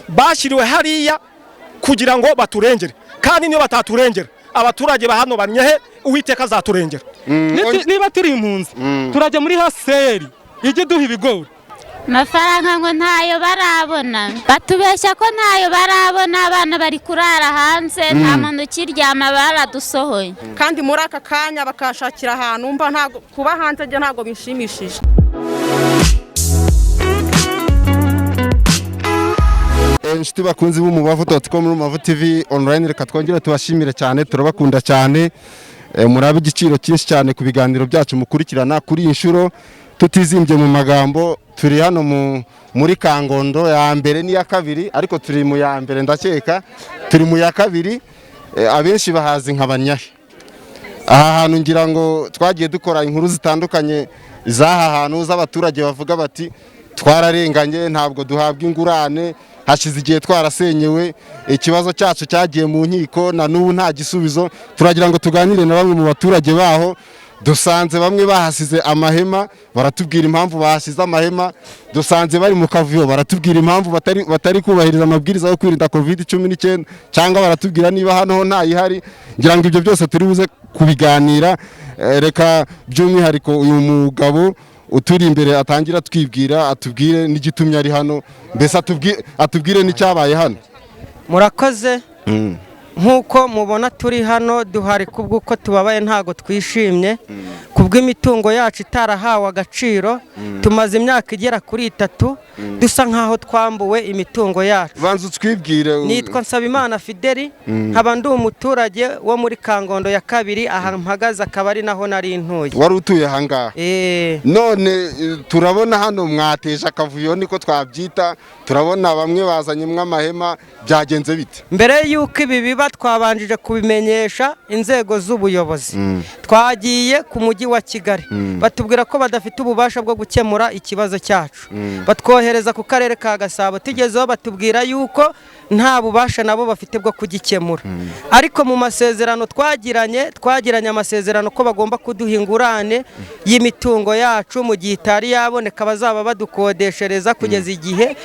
Bashyiriwe hariya kugira ngo baturengere, kandi niyo bataturengera abaturage ba hano Bannyahe, Uwiteka azaturengera. Niba turi impunzi, turajya muri HCR ijye duha ibigori. Amafaranga ngo ntayo barabona, batubeshya ko ntayo barabona. Abana bari kurara hanze, nta muntu ukiryama, baradusohoye. Kandi muri aka kanya bakashakira ahantu mba, ntabwo kuba hanze njye ntabwo bishimishije. Inshuti bakunzi b'umubavu.com n'Umubavu TV Online, reka twongere tubashimire cyane, turabakunda cyane. Murabe igiciro cyinshi cyane ku biganiro byacu mukurikirana. Kuri iyi nshuro, tutizimbye mu magambo, turi hano muri Kangondo ya mbere n'iya kabiri, ariko turi mu ya mbere, ndakeka turi mu ya kabiri. Abenshi bahazi nka Bannyahe. Aha hantu ngira ngo twagiye dukora inkuru zitandukanye z'aha hantu, z'abaturage bavuga bati: "Twararenganye, ntabwo duhabwa ingurane, hashize igihe twarasenyewe, ikibazo cyacu cyagiye mu nkiko, na n'ubu nta gisubizo." Turagira ngo tuganire na bamwe mu baturage baho. Dusanze bamwe bahasize amahema, baratubwira impamvu bahasize amahema. Dusanze bari mu kavuyo, baratubwira impamvu batari kubahiriza amabwiriza yo kwirinda COVID-19, cyangwa baratubwira niba hano ho ntayihari. Ngira ngo ibyo byose turi buze kubiganira. Reka by'umwihariko uyu mugabo uturi imbere atangira atwibwira, atubwire n'igitumye ari hano, mbese atubwire n'icyabaye hano. Murakoze. Nk'uko mubona turi hano, duhari kubw'uko tubabaye, ntago twishimye kubw'imitungo yacu itarahawe agaciro. Tumaze imyaka igera kuri 3 dusa nk'aho twambuwe imitungo yacu. Banza utwibwire. Nitwa Nsabimana Fideli, nkaba ndi umuturage wo muri Kangondo ya kabiri. Aha mpagaze akaba ari naho nari ntuye. Wari utuye ahangaha? Eh. None turabona hano mwateje akavuyo, niko twabyita. Turabona bamwe bazanyemo amahema, byagenze bite? Mbere y'uko ibi biba, twabanjije kubimenyesha inzego z'ubuyobozi. Twagiye ku Mujyi wa Kigali, batubwira ko badafite ububasha bwo gukemura ikibazo cyacu, batwohereza ku Karere ka Gasabo. Tugezeho batubwira yuko nta bubasha nabo bafite bwo kugikemura, ariko mu masezerano twagiranye amasezerano ko bagomba kuduha ingurane y'imitungo yacu. Mu gihe itari yaboneka, bazaba badukodeshereza kugeza igihe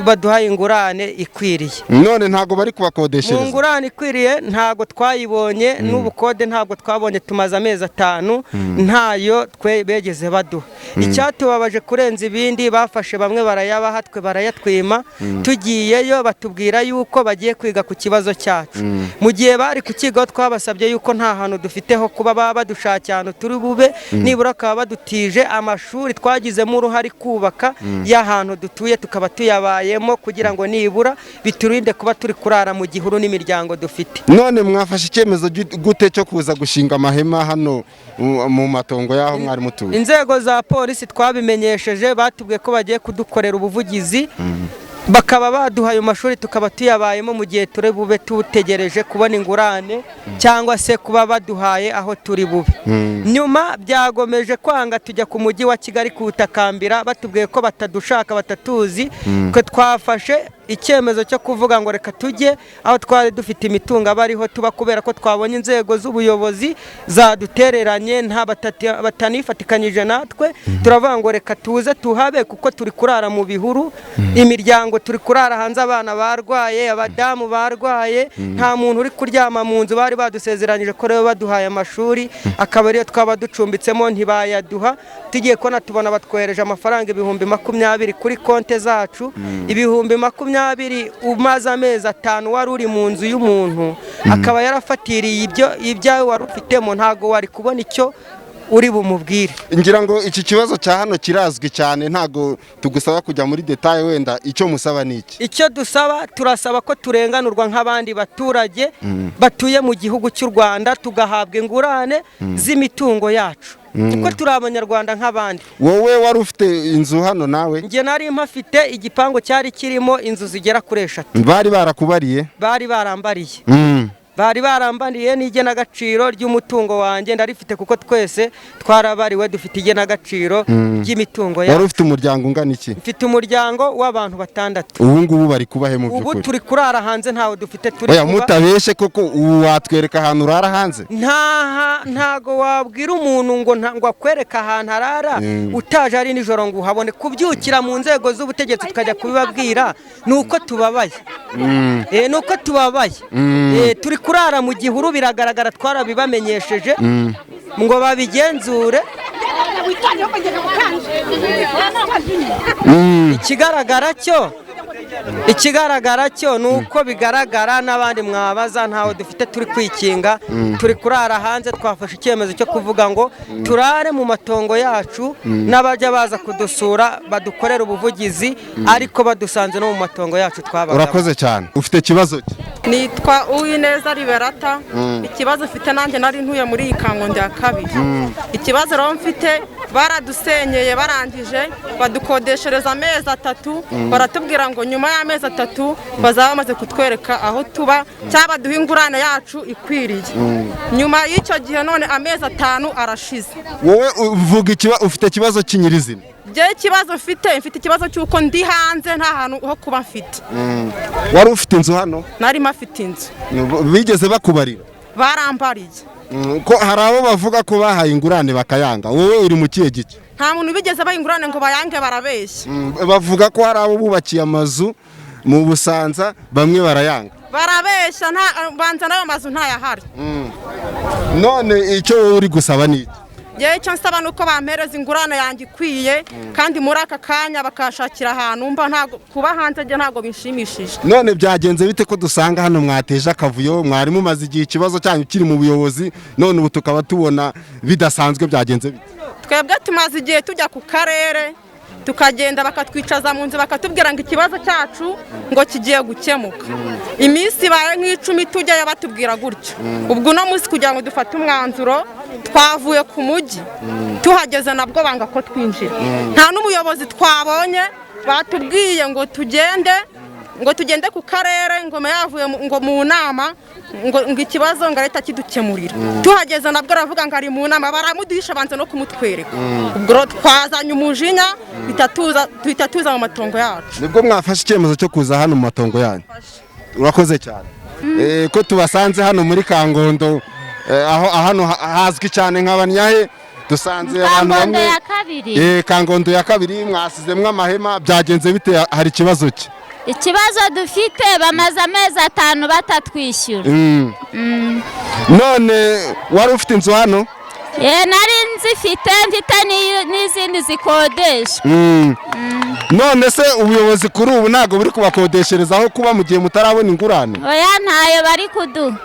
baduhaye ingurane ikwiriye. None ntabwo bari Mu kubakodeshereza? ngurane ikwiriye ntabwo twayibonye, n'ubukode ntabwo twabonye. Tumaze amezi 5 ntayo twe begeze baduha. Icyatubabaje kurenza ibindi, bafashe bamwe barayabaha, twe barayatwima. Tugiyeyo batubwira yuko bagiye kwiga ku kibazo cyacu. Mu gihe bari kukigaho, twabasabye yuko nta hantu dufite ho kuba, baba badushakiye ahantu turi bube, nibura bakaba badutije amashuri twagizemo uruhare kubaka y'ahantu dutuye, tukaba tuyabayemo, kugira ngo nibura biturinde kuba turi kurara mu gihuru n'imiryango dufite. None mwafashe icyemezo gute cyo kuza gushinga amahema hano mu matongo y'aho mwari mutuye? Inzego za polisi twabimenyesheje, batubwiye ko bagiye kudukorera ubuvugizi, bakaba baduha ayo mashuri, tukaba tuyabayemo mu gihe turi bube tutegereje kubona ingurane cyangwa se kuba baduhaye aho turi bube. Nyuma byagomeje kwanga, tujya ku Mujyi wa Kigali kuwutakambira, batubwiye ko batadushaka, batatuzi. Twe twafashe icyemezo cyo kuvuga ngo reka tujye aho twari dufite imitungo aba ariho tuba, kubera ko twabonye inzego z'ubuyobozi zadutereranye, nta batanifatikanyije natwe. Turavuga ngo reka tuze tuhabe, kuko turi kurara mu bihuru, imiryango turi kurara hanze, abana barwaye, abadamu barwaye, nta muntu uri kuryama mu nzu. Bari badusezeranyije ko rero baduhaye amashuri akaba ariyo twaba ducumbitsemo, ntibayaduha. Tugiye kubona tubona batwohereje amafaranga 20,000 kuri konte zacu. 20,000 umaze amezi 5 wari uri mu nzu y'umuntu, akaba yarafatiriye ibyawe wari ufitemo, ntabwo wari kubona icyo uri bumubwire. Ngira ngo iki kibazo cya hano kirazwi cyane, ntabwo tugusaba kujya muri détails. Wenda icyo musaba ni iki? Icyo dusaba, turasaba ko turenganurwa nk'abandi baturage batuye mu gihugu cy'u Rwanda, tugahabwa ingurane z'imitungo yacu, kuko turi Abanyarwanda nk'abandi. Wowe wari ufite inzu hano nawe? Njye nari mpafite igipangu cyari kirimo inzu zigera kuri 3. Bari barakubariye? Bari barambariye. Bari barambaniye n'igenagaciro ry'umutungo wanjye ndarifite, kuko twese twarabariwe dufite igenagaciro ry'imitungo Wari yacu. ufite umuryango ungana iki? Mfite umuryango w'abantu 6. Ubu ngubu bari kubahe mu Ubu by'ukuri? turi kurara hanze, ntawe dufite turi Oya, kuba. mutabeshe koko, ubu watwereka ahantu urara hanze? Ntago wabwira umuntu ngo ngo akwereke ahantu arara utaje ari nijoro ngo uhabone. Kubyukira mu nzego z'ubutegetsi tukajya kubibabwira ni uko tubabaye. Ni uko tubabaye. Turi kurara mu gihuru, biragaragara, twarabibamenyesheje ngo babigenzure. Ikigaragara cyo ni uko bigaragara n'abandi mwabaza, ntawe dufite turi kwikinga, turi kurara hanze. Twafashe icyemezo cyo kuvuga ngo turare mu matongo yacu, n'abajya baza kudusura badukorera ubuvugizi, ariko badusanze no mu matongo yacu twabagamo. Urakoze cyane. Ufite ikibazo ki? Nitwa Uwineza Liberata. Ikibazo mfite, nanjye nari ntuye muri iyi Kangondo ya kabiri. Ikibazo rero mfite, baradusenyeye, barangije badukodeshereza amezi 3, baratubwira ngo nyuma y'amezi 3 bazaba bamaze kutwereka aho tuba cyangwa baduha ingurane yacu ikwiriye. Nyuma y'icyo gihe none amezi 5 arashize. Wowe uvuga ufite ikibazo cy'inyirizina? Njyewe ikibazo mfite ikibazo cy'uko ndi hanze, nta hantu ho kuba mfite. Wari ufite inzu hano? Narimo afite inzu. Bigeze bakubarira? Barambariye. Ko hari abo bavuga ko bahaye ingurane bakayanga, wowe uri mu kihe gice? Nta muntu bigeze baha ingurane ngo bayange, barabeshya. Bavuga ko hari abo bubakiye amazu mu Busanza bamwe barayanga. Barabeshya, nta banza n'ayo mazu ntayahari. None icyo wowe uri gusaba ni iki? Yewe, icyo nsaba ni uko bampereza ingurane yanjye ikwiye, kandi muri aka kanya bakashakira ahantu mba. Ntago kuba hanze njye ntabwo binshimishije. None byagenze bite ko dusanga hano mwateje akavuyo? Mwari mumaze igihe ikibazo cyanyu kiri mu buyobozi, none ubu tukaba tubona bidasanzwe, byagenze bite? Twebwe tumaze igihe tujya ku karere, tukagenda bakatwicaza mu nzu, bakatubwira ngo ikibazo cyacu ngo kigiye gukemuka. Iminsi ibaye nk'10 tujyayo batubwira gutyo. Ubwo uno munsi kugira ngo dufate umwanzuro twavuye ku mujyi, tuhageze nabwo banga ko twinjira, nta n'umuyobozi twabonye. Batubwiye ngo tugende ku karere, ngo yavuye ngo mu nama, ngo ikibazo ngo arahita kidukemurira. Tuhageze nabwo aravuga ngo ari mu nama, baramuduhisha, banza no kumutwereka. Ubwo rero twazanye umujinya, duhita tuza mu matongo yacu. Nibwo mwafashe icyemezo cyo kuza hano mu matongo yanyu. Urakoze cyane. Ko tubasanze hano muri Kangondo, aho hano hazwi cyane nk'abanyahe, dusanze abantu Kangondo bamwe ya kabiri. Kangondo ya kabiri, mwasizemwo amahema, byagenze bite? Hari ikibazo ki? Ikibazo dufite, bamaze amezi 5 batatwishyura. None wari ufite inzu hano? Ye, nari nzifite, mfite n'izindi zikodeshwa. None se ubuyobozi kuri ubu ntabwo buri kubakodeshereza aho kuba mu gihe mutarabona ingurane? Oya, ntayo bari kuduha.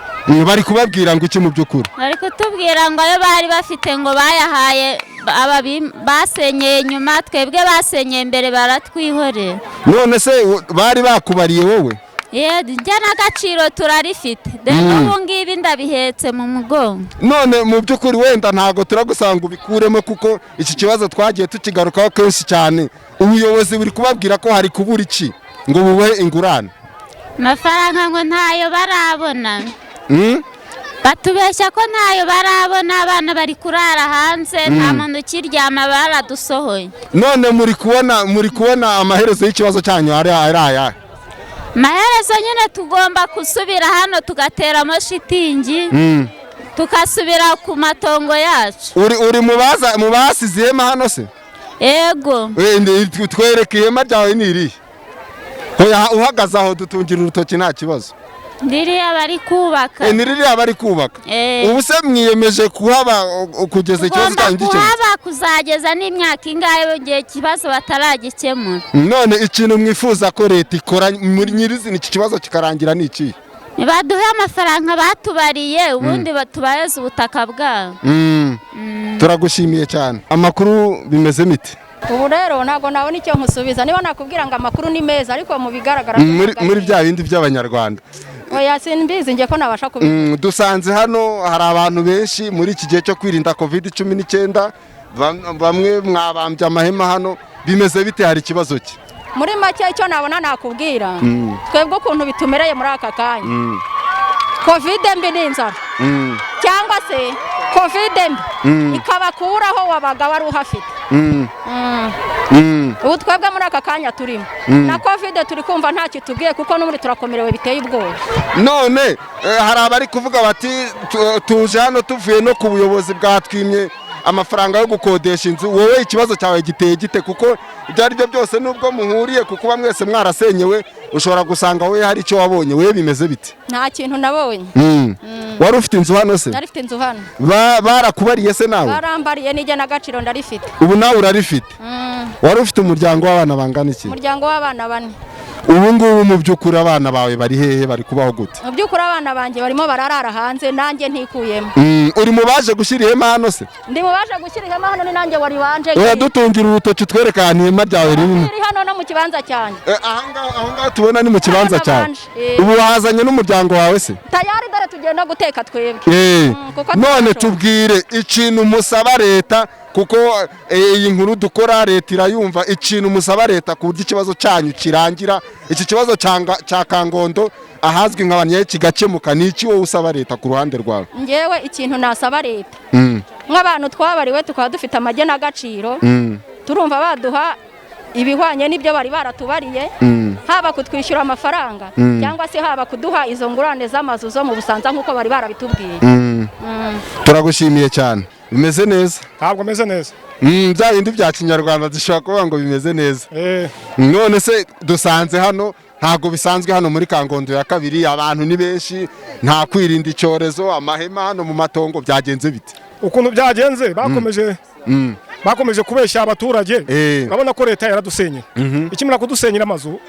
Bari kubabwira ngo iki mu by'ukuri? Bari kutubwira ngo ayo bari bafite ngo bayahaye aba basenyeye nyuma, twebwe basenyeye mbere baratwihorera. None se bari bakubariye wowe? Ye, njye n'agaciro turarifite dore ubu ngibi ndabihetse mu mugongo. None mu by'ukuri wenda ntabwo turagusanga ubikuremo, kuko iki kibazo twagiye tukigarukaho kenshi cyane. Ubuyobozi buri kubabwira ko hari kubura iki ngo bubahe ingurane? Amafaranga ngo ntayo barabona. Batubeshya ko ntayo barabona, abana bari kurara hanze, nta muntu ukiryama, baradusohoye. None muri kubona amaherezo y'ikibazo cyanyu ari ayahe? Amaherezo nyine tugomba gusubira hano tugateramo shitingi, tukasubira ku matongo yacu. Uri mu basize ihema hano se? Ego. Twereke ihema ryawe ni irihe? Hoya, uhagaze aho dutungira urutoki, nta kibazo. Ndiriya bari kubaka. Ni ririya bari kubaka? Eh. Ubu se mwiyemeje kuhaba kugeza ikibazo Tugomba cyanyu gikemutse? kuhaba kuzageza n'imyaka ingahe mu gihe ikibazo bataragikemura. None ikintu mwifuza ko leta ikora muri nyirizina iki kibazo kikarangira ni ikihe? Nibaduhe amafaranga batubariye, ubundi tubaheze ubutaka bwabo. Turagushimiye cyane. Amakuru bimeze mite? Ubu rero ntabwo nabona icyo nkusubiza. Niba nakubwira ngo amakuru ni meza, ariko mu bigaragara Muri muri bya bindi by'abanyarwanda. Oya, simbizi njye ko nabasha kubi. Dusanze hano hari abantu benshi muri iki gihe cyo kwirinda COVID-19, bamwe mwabambye amahema hano, bimeze bite? Hari ikibazo ki? Muri make icyo nabona nakubwira, twebwe ukuntu bitumereye muri aka kanya, Covid mbi ni inzara, cyangwa se Covid mbi ikabakuraho wabaga wari uhafite. Ubu twebwe muri aka kanya turimo na Covid, turi kumva nta kitubwiye, kuko n'ubundi turakomerewe biteye ubwoba. None hari abari kuvuga bati tuje hano tuvuye no ku buyobozi, bwatwimye amafaranga yo gukodesha inzu. Wowe ikibazo cyawe giteye gite? Kuko ibyo ari byo byose, nubwo muhuriye ku kuba mwese mwarasenyewe, ushobora gusanga wowe hari icyo wabonye. Wowe bimeze bite? Nta kintu nabonye. Wari ufite inzu hano se? Nari mfite inzu hano. Barakubariye se nawe? Barambariye, n'igenagaciro ndarifite. Ubu nawe urarifite? Wari ufite umuryango w'abana bangana iki? Umuryango w'abana 4. Ubu ngubu mu by'ukuri abana bawe bari hehe? Bari kubaho gute? Mu by'ukuri abana banjye barimo bararara hanze, nanjye ntikuyemo. Uri mu baje gushyira ihema hano se? Ndi mu baje gushyira ihema hano, ni nanjye wari wanje. Uradutungira urutoki utwereka ahantu ihema ryawe ririmo. Riri hano no mu kibanza cyanjye. Ahangaha, aho ngaho tubona ni mu kibanza Hano cyawe? nabanje, eh. Ubu wahazanye n'umuryango wawe se? Tayari, dore tugiye no guteka twebwe. Kuko None tutashoboye. tubwire ikintu musaba leta, kuko iyi nkuru dukora leta irayumva. Ikintu musaba leta ku buryo ikibazo cyanyu kirangira, iki kibazo cya Kangondo ahazwi nka Banyahe kigakemuka, ni iki wowe usaba leta ku ruhande rwawe? Ngewe ikintu nasaba leta, nk'abantu twabariwe tukaba dufite amagenagaciro, turumva baduha ibihwanye n'ibyo bari baratubariye, haba kutwishyura amafaranga cyangwa se haba kuduha izo ngurane z'amazu zo mu Busanza nk'uko bari barabitubwiye. Turagushimiye cyane. Bimeze neza? Ntabwo meze neza. Bya bindi bya kinyarwanda dushobora kuvuga ngo bimeze neza. None se dusanze hano, ntabwo bisanzwe hano muri Kangondo ya kabiri, abantu ni benshi, nta kwirinda icyorezo, amahema hano mu matongo, byagenze bite? Ukuntu byagenze, bakomeje kubeshya abaturage. Urabona ko leta yaradusenyeye. Ikimara kudusenyera amazu,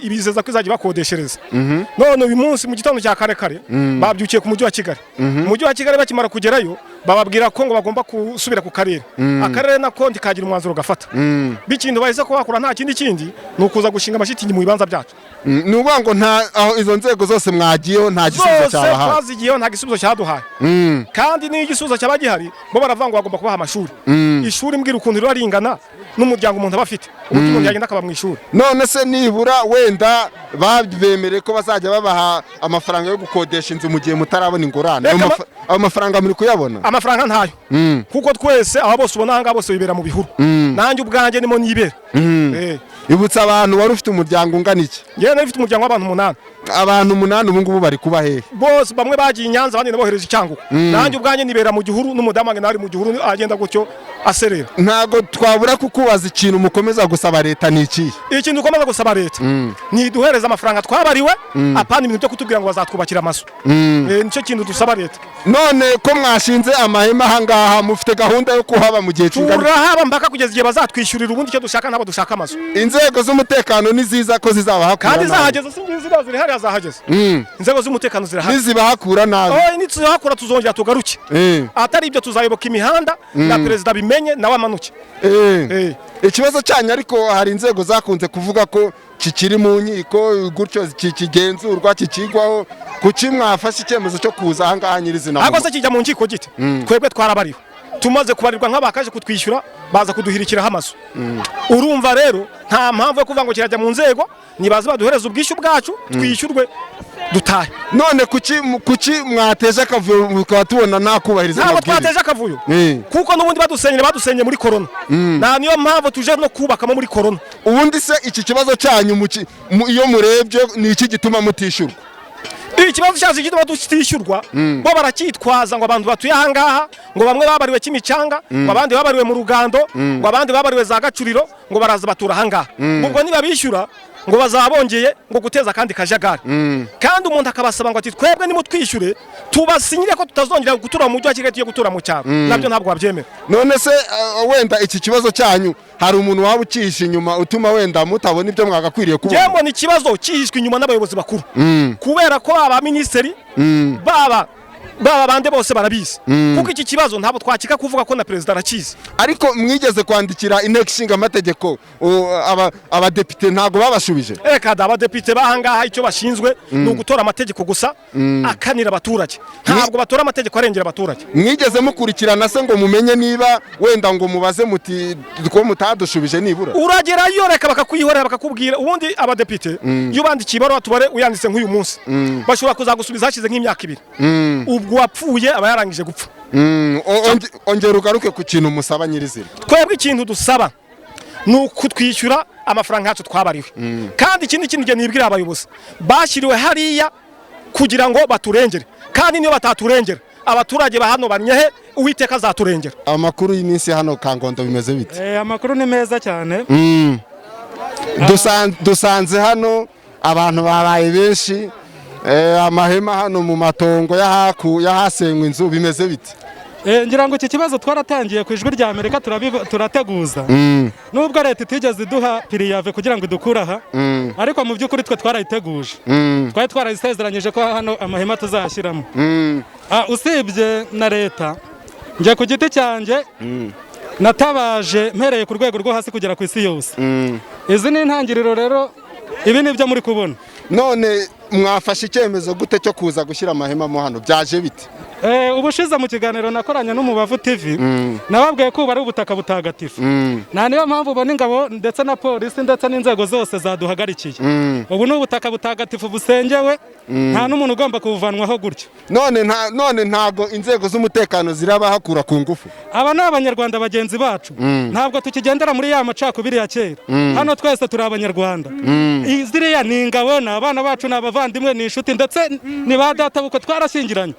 ibizeza ko izajya ibakodeshereza. None uyu munsi mu gitondo cya kare kare babyukiye ku mujyi wa Kigali. Mu mujyi wa Kigali bakimara kugerayo, bababwira ko ngo bagomba gusubira ku karere. Akarere nako ntikagira umwanzuro gafata. Bikintu bahise ko bakora nta kindi kindi, ni ukuza gushinga amashitingi mu bibanza byacu. Ni ukuvuga ngo nta aho izo nzego zose mwagiyeho nta gisubizo Zose cyabahaye? twazigiyeho, nta gisubizo cyaduhaye. Kandi n'iyo igisubizo cyaba gihari, bo baravuga ngo bagomba kubaha amashuri. Ishuri, mbwira ukuntu riba ringana n'umuryango umuntu aba afite, uburyo umuntu yagenda akaba mu ishuri. None se nibura wenda babemereye ko bazajya babaha amafaranga yo gukodesha inzu mu gihe mutarabona ingurane? Reka Ayo mafaranga muri kuyabona? Amafaranga ntayo, kuko twese aba bose ubona ahangaha bose bibera mu bihuru. Nanjye ubwanjye nimo nibera. Ibutsa abantu, wari ufite umuryango ungana iki? Njyewe nari mfite umuryango w'abantu 8. Abantu 8 ubu ngubu bari kuba hehe? Bose bamwe bagiye i Nyanza, abandi nabohereje i Cyangugu. Nanjye ubwanjye nibera mu gihuru, n'umudamu wanjye nawe ari mu gihuru, agenda gutyo aserera. Ntabwo twabura kukubaza, ikintu mukomeza gusaba leta ni ikihe? Ikintu dukomeza gusaba leta ni iduhereza amafaranga twabariwe, apana ibintu byo kutubwira ngo bazatwubakira amazu. Nicyo kintu dusaba leta. None ko mwashinze amahema ahangaha, mufite gahunda yo kuhaba mu gihe kingana iki? Turahaba mpaka kugeza igihe bazatwishyurira. Ubundi icyo dushaka, ntabwo dushaka amazu. Inzego z'umutekano ni ziza ko zizabahakura Kandi nabi? zahageze, singizi ziriya ziri hariya zahageze. Inzego z'umutekano zirahari. Nizibahakura nabi? Oh, nituzahakura tuzongera tugaruke. Atari ibyo tuzayoboka imihanda, na perezida bimenye nawe amanuke. Ikibazo cyanyu ariko hari inzego zakunze kuvuga ko kikiri mu nkiko gutyo, kikigenzurwa, kikigwaho. Kuki mwafashe icyemezo cyo kuza ahangaha nyirizina? Ahubwo se kijya mu nkiko gite? Twebwe twarabariwe. Tumaze kubarirwa nk'abakaje kutwishyura, baza kuduhirikiraho amazu. Urumva rero nta mpamvu yo kuvuga ngo kirajya mu nzego. Nibaze baduhereza ubwishyu bwacu, twishyurwe dutahe. None kuki mwateje akavuyo, bukaba tubona nta kubahiriza Ntabwo amabwiriza? twateje akavuyo, kuko n'ubundi badusenyeye muri korona, nta niyo mpamvu tuje no kubakamo muri korona. Ubundi se iki kibazo cyanyu iyo murebye ni iki gituma mutishyurwa? Ikibazo cyacu gituma tutishyurwa, bo baracyitwaza ngo abantu batuye ahangaha, ngo bamwe babariwe Kimicanga, ngo abandi babariwe mu Rugando, ngo abandi babariwe za Gacuriro, ngo baraza batura ahangaha, ubwo nibabishyura ngo bazaba bongeye ngo guteza akandi kajagari. Kandi umuntu akabasaba ngo ati twebwe nimutwishyure tubasinyire ko tutazongera gutura mu mujyi wa Kigali, tugiye gutura mu cyaro, nabyo ntabwo babyemera. None se wenda iki kibazo cyanyu hari umuntu waba ukihishe inyuma utuma wenda mutabona ibyo mwagakwiriye Njyewe kubona? mbona ikibazo cyihishwe inyuma n'abayobozi bakuru, kubera ko aba minisitiri baba Baba bande bose barabizi, kuko iki kibazo ntabwo twakika kuvuga ko na perezida arakizi. Ariko mwigeze kwandikira Inteko Ishinga Amategeko, abadepite ntabwo babashubije? Reka da, abadepite bahangaha icyo bashinzwe ni ugutora amategeko gusa akanira abaturage, ntabwo batora amategeko arengera abaturage. Mwigeze mukurikirana se ngo mumenye niba wenda ngo mubaze muti ko mutadushubije nibura? Uragerayo, reka, bakakwihorera, bakakubwira. Ubundi abadepite iyo ubandikiye ibaruwa, tubare uyanditse nk'uyu munsi, bashobora kuzagusubiza hashize nk'imyaka 2. Ubwo uwapfuye aba yarangije gupfa. Ongera ugaruke ku kintu musaba nyirizina. Twebwe ikintu dusaba ni ukutwishyura amafaranga yacu twabariwe. Kandi ikindi kintu njye nibwira, abayobozi bashyiriwe hariya kugira ngo baturengere, kandi niyo bataturengera, abaturage ba hano banyehe, Uwiteka azaturengera. Amakuru y'iminsi hano Kangondo bimeze bite? Amakuru ni meza cyane. Dusanze hano abantu babaye benshi, amahema hano mu matongo y'ahasenywe inzu, bimeze bite? Ngira ngo iki kibazo twaratangiye ku Ijwi rya Amerika turateguza. Nubwo leta itigeze iduha préavis kugira ngo idukure aha, ariko mu by'ukuri twe twarayiteguje, twari twarayisezeranyije ko hano amahema tuzayashyiramo. Usibye na leta, njye ku giti cyanjye natabaje mpereye ku rwego rwo hasi kugera ku isi yose. Izi ni intangiriro rero, ibi ni byo muri kubona. None mwafashe icyemezo gute cyo kuza gushyira amahema mo hano? Byaje bite? Ubushize mu kiganiro nakoranye n'Umubavu TV nababwiye ko ubu ari ubutaka butagatifu. Nta niyo mpamvu ubona ingabo ndetse na polisi ndetse n'inzego zose zaduhagarikiye. Ubu ni ubutaka butagatifu busengewe, nta n'umuntu ugomba kubuvanwaho gutyo. None ntago inzego z'umutekano zirabahakura ku ngufu? Aba ni Abanyarwanda bagenzi bacu, ntabwo tukigendera muri ya macakubiri ya kera. Hano twese turi Abanyarwanda. Ziriya ni ingabo, ni abana bacu, ni abavandimwe, ni inshuti, ndetse ni ba data bukwe, twarashyingiranye.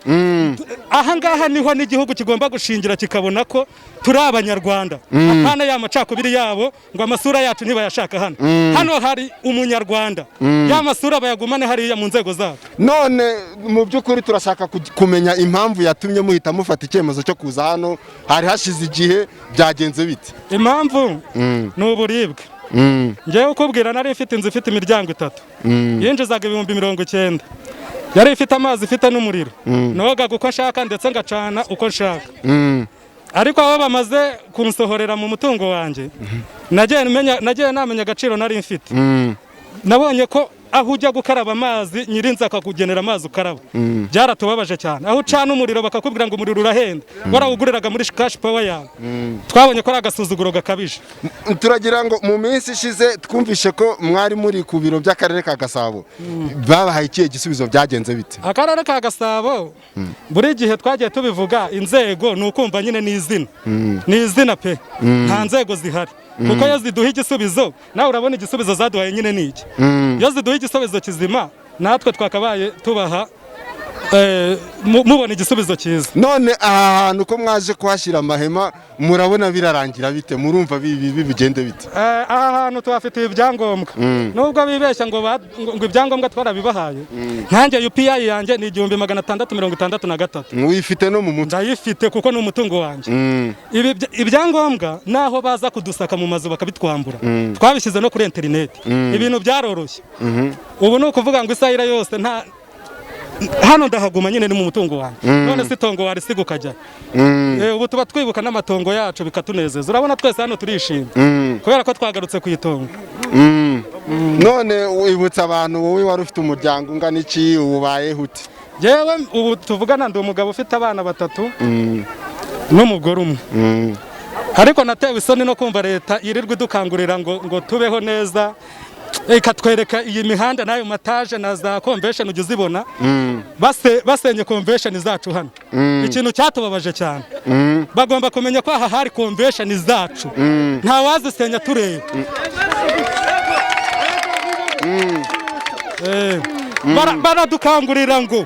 Aha ngaha niho n'igihugu kigomba gushingira kikabona ko turi Abanyarwanda, apana ya macakubiri yabo ngo amasura yacu ntibayashaka hano. Hano hari Umunyarwanda, ya masura bayagumane hariya mu nzego zabo. None mu by'ukuri turashaka kumenya impamvu yatumye muhita mufata icyemezo cyo kuza hano, hari hashize igihe, byagenze bite? Impamvu ni uburibwe. Ngewe ukubwira, nari mfite inzu ifite imiryango itatu, yinjizaga 90,000, yari ifite amazi, ifite n'umuriro, nogaga uko nshaka ndetse ngacana uko nshaka. Ariko aho bamaze kunsohorera mu mutungo wanjye, nagiye namenya agaciro nari mfite. Nabonye ko aho ujya gukaraba amazi, nyirinzu akakugenera amazi ukaraba, byaratubabaje cyane. Aho ucana umuriro bakakubwira ngo umuriro urahenda, warawuguriraga muri cash power yawe. Twabonye ko ari agasuzuguro gakabije. Turagira ngo mu minsi ishize twumvishe ko mwari muri ku biro by'Akarere ka Gasabo, babahaye ikihe gisubizo? Byagenze bite? Akarere ka Gasabo, buri gihe twagiye tubivuga, inzego ni ukumva nyine ni izina, ni izina pe, nta nzego zihari. Kuko iyo ziduha igisubizo, nawe urabona igisubizo zaduhaye nyine ni iki. Iyo ziduha igisubizo kizima, natwe twakabaye tubaha mubona igisubizo cyiza. None aha hantu ko mwaje kuhashyira amahema, murabona birarangira bite? Murumva bigende bite? Aha hantu tuhafitiye ibyangombwa, nubwo bibeshya ngo ibyangombwa twarabibahaye. Nkanjye UPI yanjye ni 1663. Wifite no mu mutwe? Ndayifite kuko ni umutungo wanjye. Ibi ibyangombwa naho baza kudusaka mu mazu bakabitwambura, twabishyize no kuri interineti, ibintu byaroroshye. Ubu ni ukuvuga ngo isahira yose nta hano ndahaguma nyine, ni mu mutungo wanjye. None se itongo warisiga ukajya? Ubu tuba twibuka n'amatongo yacu bikatunezeza. Urabona twese hano turishimye kubera ko twagarutse ku itongo. None wibutsa abantu, wowe wari ufite umuryango ungana iki? Ubayeho ute? Yewe, ubu tuvugana ndi umugabo ufite abana batatu n'umugore umwe. Ariko natewe isoni no kumva leta yirirwa idukangurira ngo tubeho neza, ikatwereka iyi mihanda n'ayo mataje na za convention ujya uzibona. Basenye convention zacu hano, ikintu cyatubabaje cyane. Bagomba kumenya ko aha hari convention zacu, nta wazisenya tureba. Baradukangurira ngo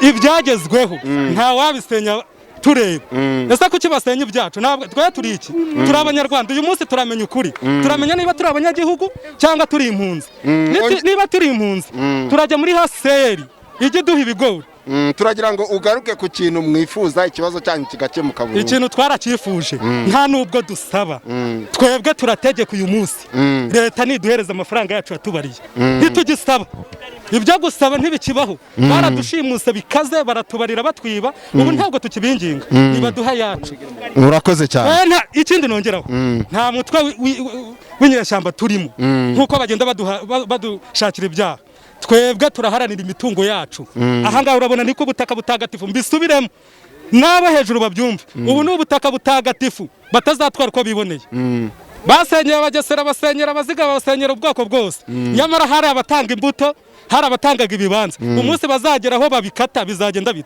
ibyagezweho nta wabisenya tureba. Ese kuki basenya ibyacu? Ntabwo twe turi iki? Turi Abanyarwanda. Uyu munsi turamenya ukuri, turamenya niba turi abanyagihugu cyangwa turi impunzi. Niba turi impunzi, turajya muri HCR ijye iduha ibigori. Turagira ngo ugaruke ku kintu mwifuza, ikibazo cyanyu kigakemuka burundu. Ikintu twaracyifuje, nta nubwo dusaba, twebwe turategeka uyu munsi. Leta niduhereza amafaranga yacu yatubariye, ntitugisaba. Ibyo gusaba ntibikibaho. Baradushimuse bikaze, baratubarira, batwiba. Ubu ntabwo tukibinginga, nibaduha yacu. Urakoze cyane. Ikindi nongeraho, nta mutwe w'inyeshyamba turimo nk'uko bagenda badushakira ibyaha. Twebwe turaharanira imitungo yacu. Ahangaha urabona niko ubutaka butagatifu, mbisubiremo n'abo hejuru babyumve, ubu ni ubutaka butagatifu batazatwara uko biboneye. Basenyeye Abagesera, basenyera Abaziga, basenyera ubwoko bwose, nyamara hari abatanga imbuto, hari abatangaga ibibanza. Umunsi bazagera aho babikata bizagenda bite?